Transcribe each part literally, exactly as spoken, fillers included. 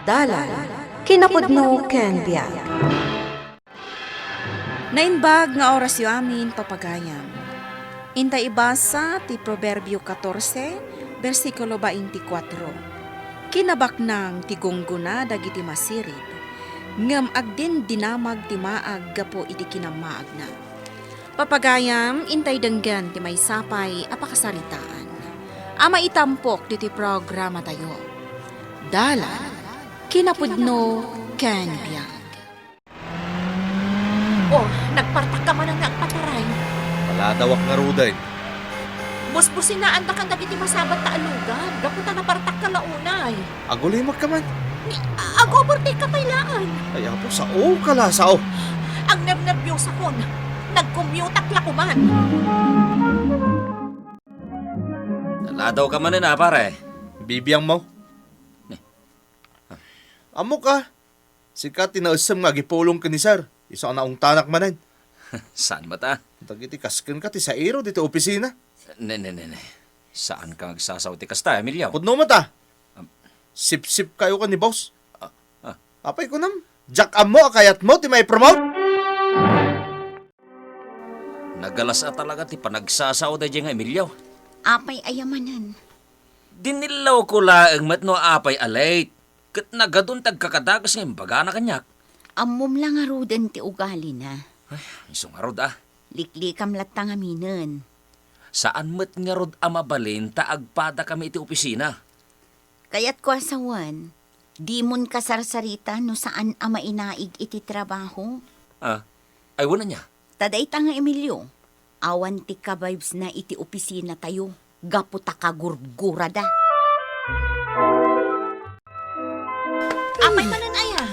Dalan, kinapudno ken biag. Naimbag nga orasyo amin, papagayam. Inta ibasa ti Proverbio catorce, bersikulo twenty-four. Kinabaknang ti gunggona dagiti masirit, ngem agdindinamag ti maag gapu iti kinammaagna. Papagayam, intay denggen ti maysa pay a pakasaritaan a maitampok ditoy programatayo. Dalan, kinapudno, ken biag. Oh, nagpartakka manen nga agpataray. Paladawak ngaruden. Busbusinaandakan dagiti masabat ta allugan gapu ta napartakka la unay. Agulimek ka man. Ni, agobertek ka pay laeng. Ay, apo, sao ka la, sao. Agnernerbiosakon. Nagkumyutak la koman. Naladaw ka manen, a, pare. Bibiangmo. Ammok a, sika ti naessem nga agipulong ken ni Sir, isu a naungtanak manen. Saan met a? Dagiti kas kenka ti sairo ditoy opisina. Ne, ne, ne, ne. Saanka nga agsasao ti kasta, Emilio. Pudno met a. Am- Sipsipkayo ken ni boss. Ah, ah. Apay kunam, diak ammo a kayatmo ti maipromote? Nagalas a talaga ti panagsasao daydiay nga Emilio. Apay aya manen? Dinillawko laeng met no apay a late. Ket nagadun ti agkakadakes nga imbagana kaniak. Ammom la ngaruden ti ugalina. Ay, isu ngarud a. Liklikam latta ngaminen. Saan met ngarud a mabalin ta agpadakami iti opisina. Kayatko a sawen, dimon kasarsarita no saan a mainaig iti trabaho. Ah, ay, wen ania? Ta dayta nga Emilio, awan ti ka-vibes-na iti opisina tayo gapu ta kagurgurada. Apay manen aya?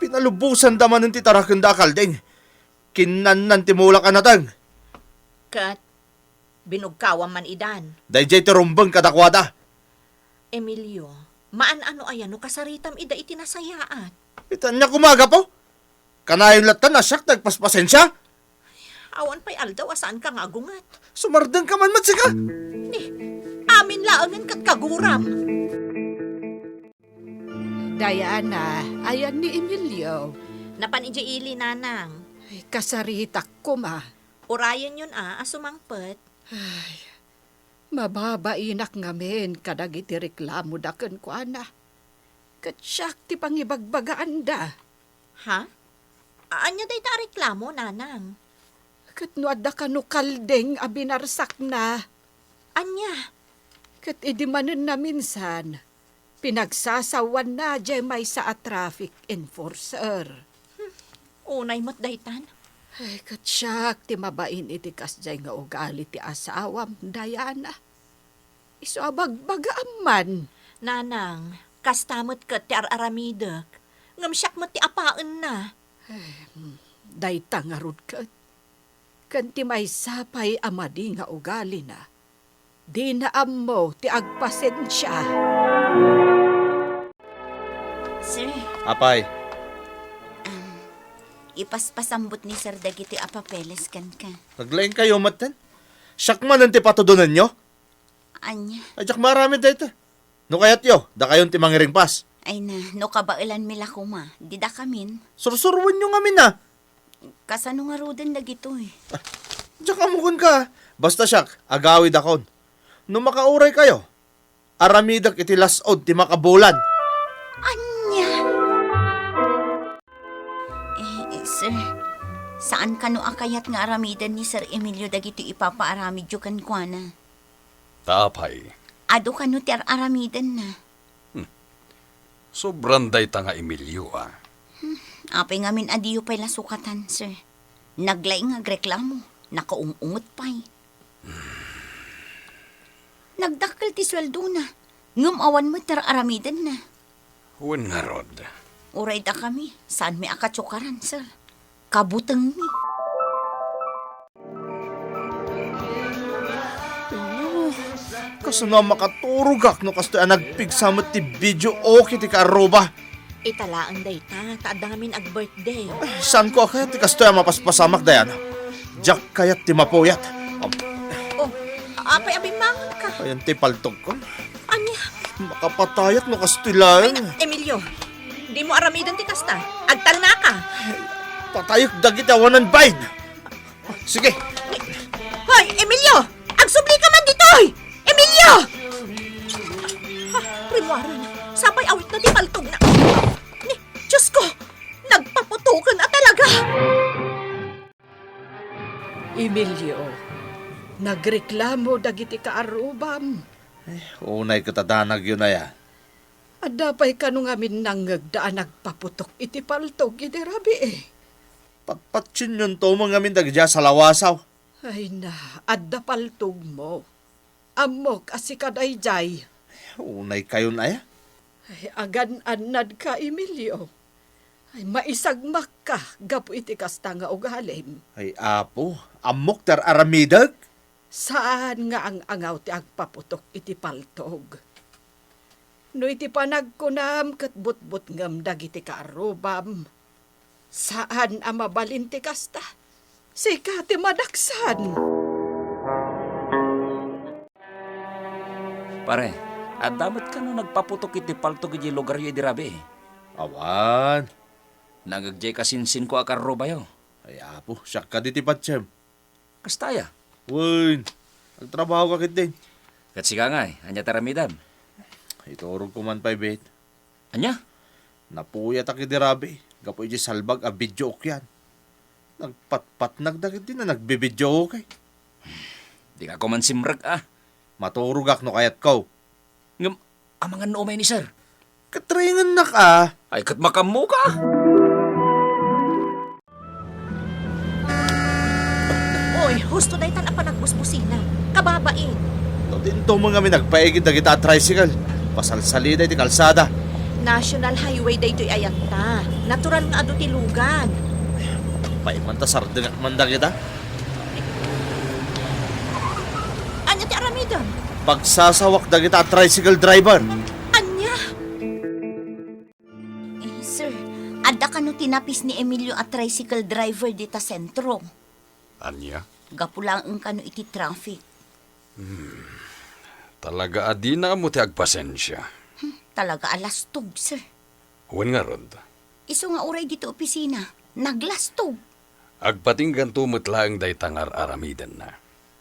Pinalubosanda manen ti tarakenda a kalding. Kinnannan ti mulak a nateng. Ket binugkawam man idan. Daydiay ti rumbeng kadakuada. Emilio, maan-ano aya no kasaritam ida iti nasayaat? Ita ania koma gapu? Kanayon latta a siak ti agpaspasensia? Awan pay aldaw a saanka nga agunget. Sumardengka man met sika. Ni, amin laengen ket kaguram. Diana, ayan ni Emilio? Napan idiay ili, nanang. Ay, kasaritak koma. Urayenyon a, a sumangpet. Ay, mababainak ngamin kadagiti reklamoda kenkuana. Ket siak ti pangibagbagaanda. Ha? Ania dayta a reklamo, nanang? Ket no adda kano kalding a binarsakna. Ania? Ket idi manen naminsan, pinagsasawanna diay maysa a traffic enforcer. Hmm, unay met daytan. Ay, ket siak ti mabain iti kasdiay nga ugali ti asawam, Diana. Isu a bagbagaam man. Nanang, kasta met ket ti ar-aramidek, ngem siak met ti apaenna. Em, dayta ngarud ket, ken ti maysa pay a madi nga ugalina, dina ammo ti agpasensia. Sir. Apay. Am, ipaspasambut ni Sir dagiti a papeles kenka. Naglaingkayo metten? Siak manen ti patudonenyo? Ania? Ay, diak maaramid dayta. No kayatyo, dakayon ti mangiringpas. Ay na, no kabaelanmi la koma, didakamin. Sursuroenyo ngamin a. Kasano ngaruden dagitoy? Ah, diak ammo kenka. Basta siak, agawidakon. No makauraykayo, aramidek iti las-ud ti makabulan. Ania? Eh, eh, sir, saan kano a kayat nga aramiden ni Sir Emilio dagitoy ipapaaramidyo kenkuana? Ta apay? Adu kano ti ar-aramidenna. Hmm. Sobran dayta nga Emilio, a. Hmm. Apay ngamin a diyo pay la sukatan, sir? Naglaing nga agreklamo, nakaung-unget pay. Nagdakkel ti sueldona, ngem awan met ti ar-aramidenna. Wen ngarud. Uray dakami, saanmi a katsukaran, sir. Kabutengmi. Oh, kasano a makaturogak no kastoy a nagpigsa met ti video okay ti kaarruba? Ita laeng dayta, ta adda ngamin ag-birthday. Ay, saanko a kayat ti kastoy a mapaspasamak, Diana. Diak kayat ti mapuyat. Am- Oh, Apay a bimmangonka? Ayan ti paltogko. Ania? Makapatayak no kastoy laeng. Ay, Emilio, dimo aramiden ti kasta. Agtalnaka. Patayek dagiti awanan bain. Sige. Hoy, Emilio! Agsublika man ditoy! Emilio! Ha, rimmuaren. Sapay awitna ti paltogna. Ni, Diyos ko! Nagpaputoken a talaga! Emilio, nagreklamo dagiti kaarrubam. Eh, unay ket a danagyo aya. Adda pay kano ngamin nangngegda a nagpaputok iti paltog idi rabii? Patpatienyon to ngamin dagiti salawasaw. Ay na, adda paltogmo. Ammok a sika daydiay. Unay kayon aya? Ay, agan-annadka, Emilio. Ay, maisagmakka gapu iti kasta nga ugalim. Ay, Apo, ammok ti ar-aramidek. Saan nga ang-angaw ti agpaputok iti paltog. No iti panagkunam ket butbutngem dagiti kaarrubam, saan a mabalin ti kasta. Sika ti madaksan. Pare, adda met kano nagpaputok iti paltog idiay lugaryo idi rabii? Awan. Nangngegdiay kasinsinko a kaarrubayo. Ay, Apo, siak kadi ti patiem. Kasta aya? Wen, agtrabaho ka ketdin. Ket sika ngay, ania ti aramidem? Iturogko man pay bet. Ania? Napuyatak idi rabii gapu iti salbag a video ukyan. Nagpatpatnag dagiti na nagbibidio ukay. Dika koma simrek a. Maturogak no kayatko. Ngem, amangan no umay ni sir. Katrengennak a. Ay, ket makammoka. Oy, husto daytan a panagbusbusina. Kababain. No dinto mo ngamin nagpaigid dagita a tricycle, pasalsalida iti kalsada. National Highway daytoy ayatta. Natural nga adu ti lugan. Paiman ta sardengak man dagita. Ania ti aramidem? Pagsasawak dagita a tricycle driver. Ania? Eh, sir, adda kano ti napis ni Emilio a tricycle driver dita sentro? Ania? Gapu laeng kano iti traffic. Hmm. Talaga a dina ammo ti agpasensia. Hmm, talaga a lastog, sir. Wen ngarud? Isu nga uray dita opisina, naglastog. Agpatingganto met laeng dayta nga ar-aramidenna.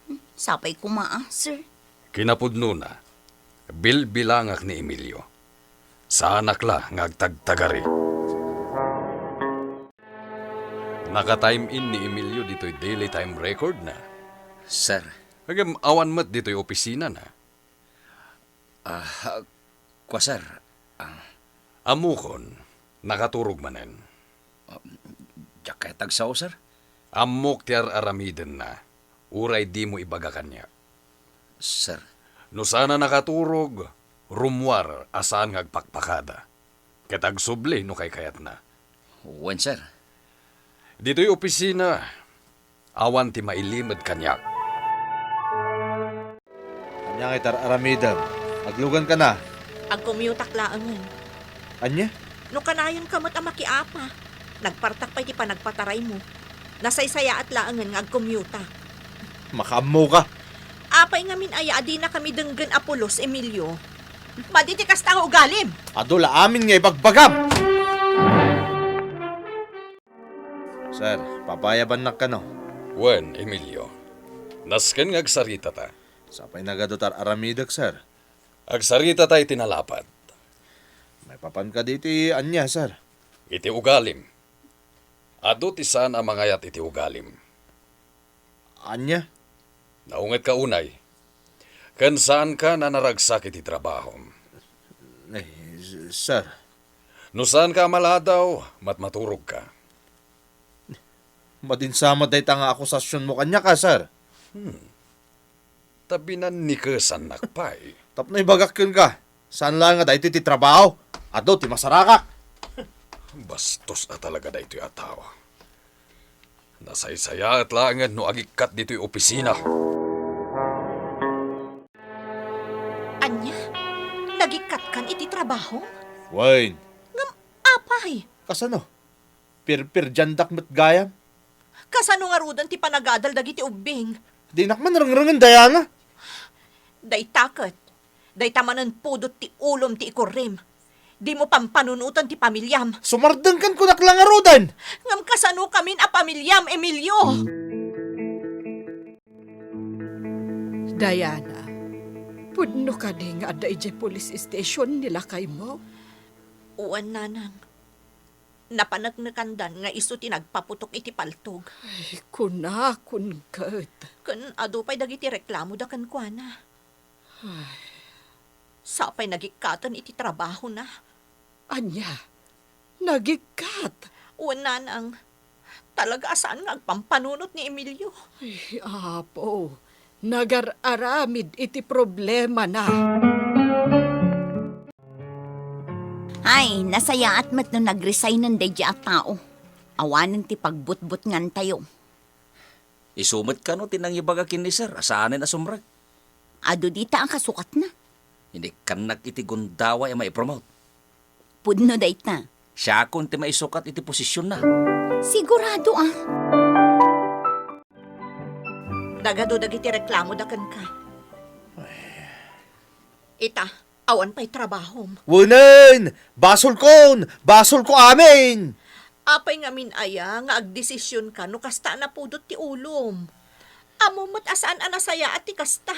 Hmm, sapay koma a, sir. Kinapudnona, bilbilangak ni Emilio. Saanak la nga agtagtagari. Naka-time in ni Emilio ditoy daily time record na. Sir. Ngem awan met ditoy opisina na. Ah, kua, sir. Ah. Ammokon, nakaturog manen. Ah, diak kayat agsao, sir. Ammok ti ar-aramidenna, uray dimo ibaga kaniak. Sir. No saan a nakaturog, rummuar a saan nga agpakpakada. Ket agsubli no kaykayatna. Wen, sir. Ditoy opisina, awan ti mailimed kaniak. Ania ngay ti ar-aramidem? Agluganka na. Agcommute-ak laengen. Ania? No kanayon ka met a makiapa, nagpartak pay ti panagpataraymo. Nasaysayaat laengen nga agcommute-ak. Makaammoka. Apay ngamin aya a dinakami denggen a pulos, Emilio? Madi ti kasta nga ugalim. Adu la amin nga ibagbagam. Sir, papayabannak kano? Wen, Emilio. Nasken nga agsaritata. Sapay nagadu ti ar-aramidek, sir. Agsaritata iti nalapad. Maipapan kadi iti ania, sir? Iti ugalim. Adu ti saan a mangayat iti ugalim. Ania? Naungetka unay. Ken saanka a naragsak iti trabahom. Eh, s-, sir. No saanka a maladaw, matmaturogka. Madin sa met dayta nga akusasionmo kaniak, sir. Hmm. Ta binannikesannak pay. Tapno ibagak kenka, saan laeng nga daytoy ti trabaho? Adu ti masarakak. Bastos a talaga daytoy a tao. Nasaysayaat laengen no agikkat ditoy opisina. Ania? Nagikkat kan iti trabaho? Wen. Ngem apay? Kasano? Pirpirdiandak met gayam. Kasano ngaruden ti panagadal dagiti ubbing? Dinak man rengrengen, Diana. Dayta ket, dayta manen pudot ti ulom ti ikurrim. Dimo pampanunoten ti pamiliam. Sumardengkan, kunak la ngaruden. Ngem kasano kamin a pamiliam, Emilio? Diana, pudno kadi nga adda idiay police station ni lakaymo? Wen, nanang. Napaneknekandan nga isu ti nagpaputok iti paltog. Ay, kunakon ket. Ken adu pay dagiti reklamoda kenkuana. Ay. Sapay nagikkaten iti trabahona. Ania? Nagikkat? Wen, nanang. Talaga a saan nga agpampanunot ni Emilio. Ay, Apo, nagar-aramid iti problemana. Ay, nasayaat met no nagresignen daydi a tao. Awanen ti pagbutbutngantayo. Isu met kano ti nangibaga ken ni Sir a saanen a sumrek? Adu dita a kasukatna. Inikkannak iti gundaway a maipromote. Pudno dayta. Siakon ti maisukat iti posisionna. Sigurado a. Nagadu dagiti reklamoda kenka. Ita, awan pay trabahom. Wenen! Basolkon! Basolko amin! Apay ngamin aya nga agdesisionka no kasta a napudot ti ulom? Ammom met a saan a nasayaat ti kasta.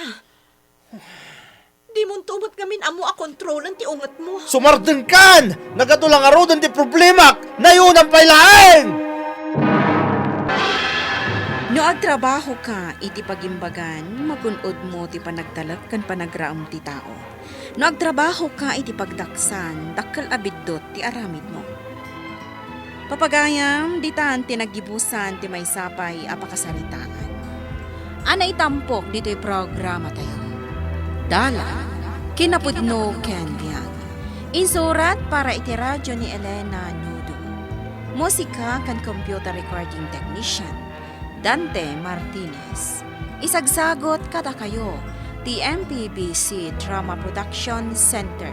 Dimonto met ngamin ammo a kontrolen ti ungetmo. Sumardengkan! Nagadu la ngaruden ti problemak! Nayonan pay laeng! No agtrabahoka iti pagimbagan, magun-odmo ti panagtalek ken panagraem ti tao. No agtrabahoka iti pagdaksan, dakkel a biddut ti aramidmo. Papagayam, ditan ti naggibusan ti maysa pay a pakasaritaan a naitampok ditoy programatayo. Dalan, kinapudno ken biag. Insurat para iti radyo ni Elena Nudo. Musika ken computer recording technician, Dante Martinez. Isagsagot kadakayo ti M P B C Drama Production Center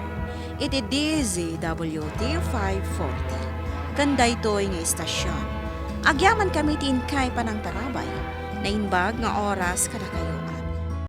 iti D Z W T five forty. Ken daytoy nga istasyon, agyamankami ti inkay panangtarabay. Naimbag nga oras kadakayo.